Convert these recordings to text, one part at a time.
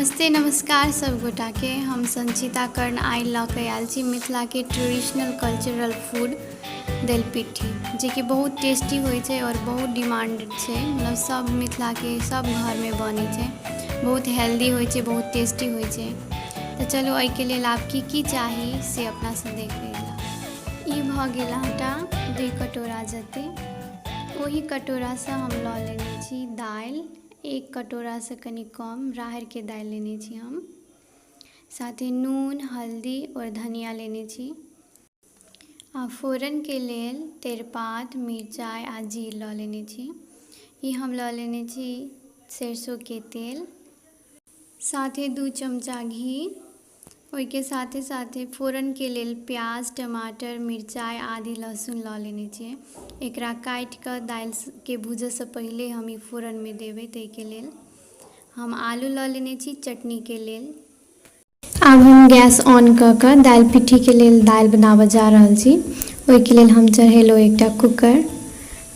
नमस्ते नमस्कार सब गोटाके। हम संचिता कर्ण आइ लऽ कऽ आयल छी मिथिलाके ट्रेडिशनल कल्चरल फूड दलिपिट्ठी, जेकि बहुत टेस्टी होइ छै आओर बहुत डिमांड छै। मतलब सब मिथिलाके सब घरमे बनै छै। बहुत हेल्दी होइ छै, बहुत टेस्टी होइ छै। तऽ चलू, एहिके लेल आब की की चाही से अपना सब देखै लए। ई भऽ गेल आटा 2 कटोरा जते। ओही कटोरासँ हम लऽ लेने छी दालि। 1 कटोरासँ कनि कम राहरिके दालि लेने छी हम। साथे नून, हल्दी आओर धनिया लेने छी। आ फोरनके लेल तेजपात, मिरचाइ आ जीर लऽ लेने छी। ई हम लऽ लेने छी सरिसोके तेल, साथे 2 चमचा घी। ओहिके साथे साथे फोरनके लेल प्याज, टमाटर, मिरचाइ, आदि, लहसुन लऽ लेने छियै। एकरा काटि कऽ दालिके भूजयसँ पहिले हम ई फोरनमे देबै। ताहिके लेल हम आलू लऽ लेने छी चटनीके लेल। आब हम गैस ऑन कऽ कऽ दालि पिट्ठीके लेल दालि बनाबऽ जा रहल छी। ओहिके लेल हम चढ़ेलहुँ एकटा कूकर।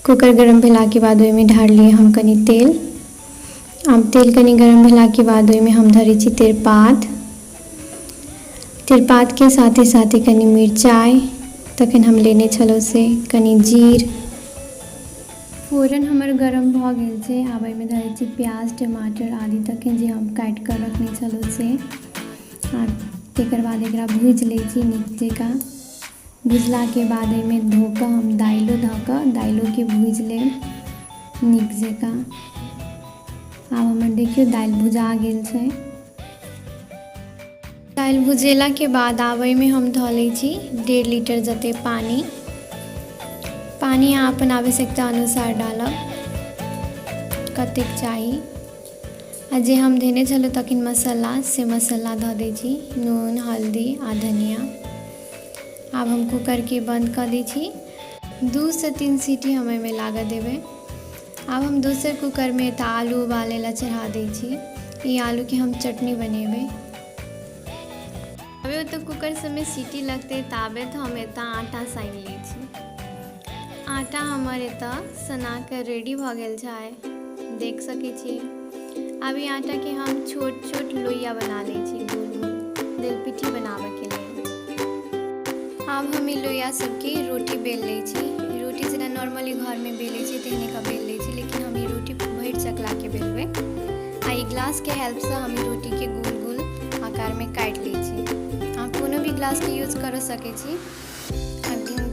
कूकर गरम भेलाके बाद ओहिमे ढारलियै हम कनि तेल। आब तेल कनि गरम भेलाके बाद ओहिमे हम धरै छी तेजपात। तेजपातके साथे साथे कनि मिरचाइ, तखन हम लेने छलहुँ से कनि जीर। फोरन हमर गरम भऽ गेल छै। आब एहिमे धरै छी प्याज, टमाटर, आदि, तखन जे हम काटि कऽ रखने छलहुँ से। आ तकर बाद एकरा भूजि लै छी नीक जकाँ। भुजलाके बाद एहिमे धो कऽ हम दालिओ धऽ कऽ दालिओके भूजि लेब नीक जकाँ। आब हमर देखियौ, दालि भुजा गेल छै। दालि भुजेलाके बाद आब एहिमे हम धऽ लै छी 1.5 लीटर जतेक पानि। पानि अहाँ अपन आवश्यकता अनुसार डालब, कतेक चाही। आ जे हम धेने छलहुँ तखन मसाला, से मसाला धऽ दै छी, नून, हल्दी आ धनिया। आब हम कूकरके बन्द कऽ दै छी। 2 सँ 3 सीटी हम एहिमे लागऽ देबै। आब हम दोसर कूकरमे एतऽ आलू उबालै लए चढ़ा दै छी। ई आलूके हम चटनी बनेबै। अभी ओतऽ कूकर सबमे सीटी लगतै, ताबे तऽ हम एतऽ आटा सानि लै छी। आटा हमर एतऽ सना कऽ रेडी भऽ गेल छै, देख सकै छी। आब ई आटाके हम छोट छोट लोइया बना लै छी, गोल गोल, दलिपिट्ठी बनाबऽके लेल। आब हम ई लोइया सबके रोटी बेल लै छी। रोटी जेना नॉर्मली घरमे बेलै छी, तेहने कऽ बेल लै छी, लेकिन हम ई रोटी भरि चकलाके बेलबै। आ ई ग्लासके हेल्पसँ हम ई रोटीके गोल गोल आकारमे काटि लै छी। अहाँ कोनो भी ग्लासके यूज कऽ सकै छी।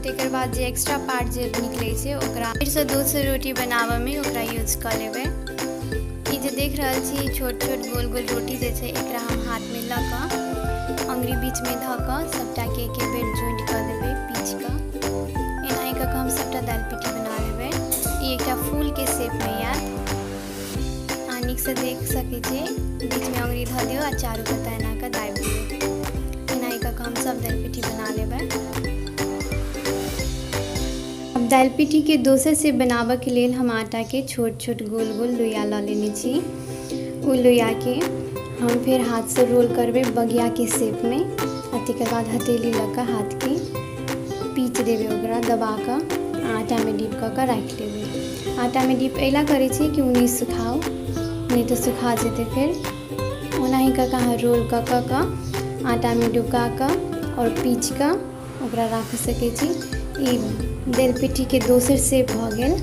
तकर बाद जे एक्स्ट्रा पार्ट जे निकलै छै, ओकरा फेरसँ दोसर रोटी बनाबऽमे ओकरा यूज कऽ लेबै। ई जे देख रहल छी, छोट छोट गोल गोल रोटी जे छै, एकरा हम हाथमे लऽ कऽ अङ्गुरी बीचमे धऽ कऽ सभटाके एक एक बेर ज्वाइंट कऽ देबै पीच कऽ। एनाही कऽ कऽ हम सभटा दालि पिट्ठी बना लेबै। ई एकटा फूलके शेपमे आयत। अहाँ नीकसँ देख सकै छियै। बीचमे अङ्गुरी धऽ दियौ आ चारू कता एना कऽ दाबि दियौ। एनाही कऽ कऽ हम सभ दालि पिट्ठी बना लेबै। आब दालि पिट्ठीके दोसर शेप बनाबऽके लेल हम आटाके छोट छोट गोल गोल लोइया लऽ लेने छी। ओ लोइयाके हम फेर हाथसँ रोल करबै बगियाके शेपमे आ तकर बाद हथेली लऽ कऽ हाथके पीच देबै। ओकरा दबा कऽ आटामे डीप कऽ कऽ राखि लेबै। आटामे डीप एहि लए करै छी कि ओ नहि सुखाओ, नहि तऽ सुखा जेतै फेर। ओनाही कऽ कऽ अहाँ रोल कऽ कऽ कऽ आटामे डुबा कऽ आओर पीच कऽ ओकरा राखि सकै छी। ई दालि पिट्ठीके दोसर शेप भऽ गेल।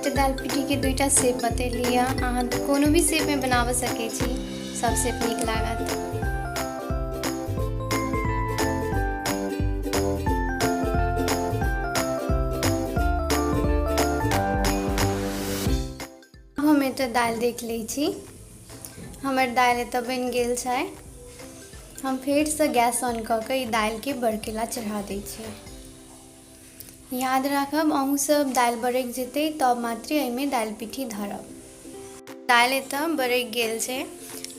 तऽ दालि पिट्ठीके दुइटा शेप बतेली। अहाँ कोनो भी शेपमे बनाबऽ सकै छी, सब शेप नीक लागत। हम एतऽ दालि देख लै छी। हमर दालि एतऽ बनि गेल छै। हम फेरसँ गैस ऑन कऽ कऽ ई दालिके बरकै ला चढ़ा दै छियै। याद राखब अहूँसभ, दालि बरकि जेतै तब मात्रे एहिमे दालि पिट्ठी धरब। दालि एतऽ बरकि गेल छै।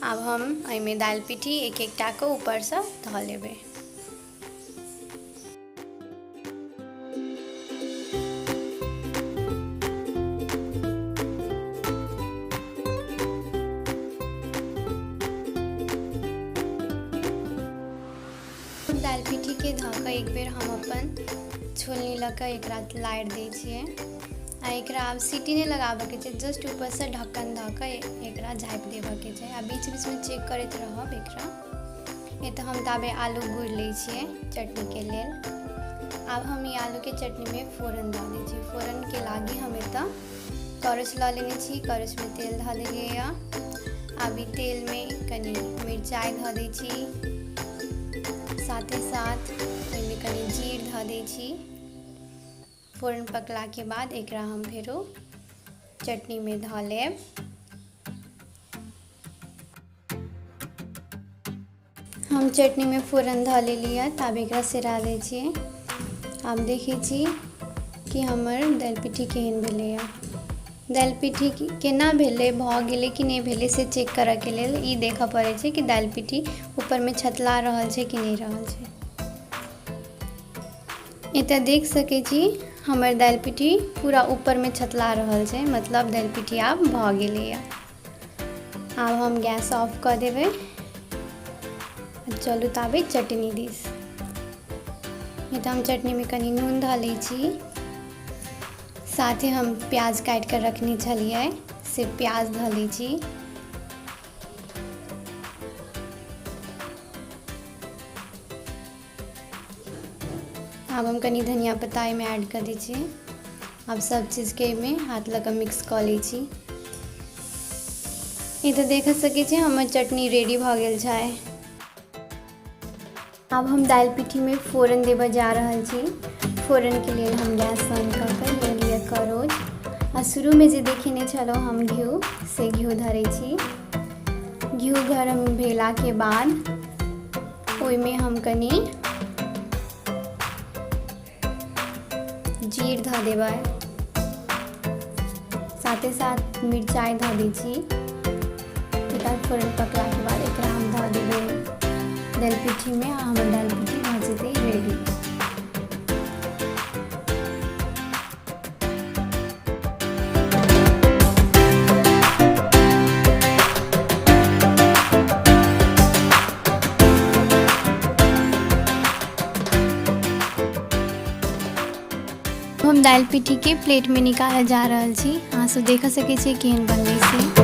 आब हम एहिमे दालि पिट्ठी एक एकटा कऽ ऊपरसँ धऽ लेबै। दालि पिट्ठीके धऽ कऽ एक बेर हम अपन छोलनी लऽ कऽ एकरा लारि दै छियै। आ एकरा आब सीटी नहि लगाबऽके छै, जस्ट ऊपरसँ ढक्कन धऽ कऽ एकरा झाँपि देबऽके छै आ बीच बीचमे चेक करैत रहब एकरा। एतऽ हम ताबे आलू गुड़ि लै छियै चटनीके लेल। आब हम ई आलूके चटनीमे फोरन दऽ दै छियै। फोरनके लागी हम एतऽ करछ लऽ लेने छी, करछमे तेल धऽ देलियै यऽ। आब ई तेलमे कनि मिरचाइ धऽ दै छी, साथे साथ ओहिमे कनि जीर धऽ दै छी। फोरन पकलाके बाद एकरा हम फेरो चटनीमे धऽ लेब। हम चटनीमे फोरन धऽ लेलियै, तऽ आब एकरा सेरा दै छियै। आब देखै छी कि हमर दालि पिट्ठी केहन भेलैए। दालि पिट्ठी केना भेलै, भऽ गेलै कि नहि भेलै, से चेक करयके लेल ई देखय पड़ै छै कि दालि पिट्ठी ऊपरमे छतला रहल छै कि नहि रहल छै। एतय देख सकै छी, हमर दालि पिट्ठी पूरा ऊपरमे छतला रहल छै, मतलब दालि पिट्ठी आब भऽ गेलैए। आब हम गैस ऑफ कऽ देबै। चलू ताबे चटनी दिस। तऽ हम चटनीमे कनि नून धऽ लै छी, साथे हम प्याज काटि कऽ रखने छलियै से प्याज धऽ लै छी। आब हम कनि धनिया पत्ता एहिमे ऐड कऽ दै छियै। आब सब चीजके एहिमे हाथ लऽ कऽ मिक्स कऽ लै छी। ई तऽ देख सकै छी, हमर चटनी रेडी भऽ गेल छै। आब हम दालि पिट्ठीमे फोरन देबऽ जा रहल छी। फोरनके लेल हम गैस ऑन कऽ कऽ लऽ लिअ करोज आ शुरूमे जे देखेने छलहुँ हम घिउ, से घिउ धरै छी। घिउ गरम भेलाके बाद ओहिमे हम कनि जीर धऽ देबै, साथे साथ मिरचाइ धऽ दै छी। एकर फोरन पकलाके बाद एकरा हम धऽ देबै दालि पिट्ठीमे आ हमर दालि पिट्ठी भऽ जेतै रेडी। हम दालि पिट्ठीके प्लेटमे निकालऽ जा रहल छी। अहाँ सब देख सकै छियै केहन बनलै से।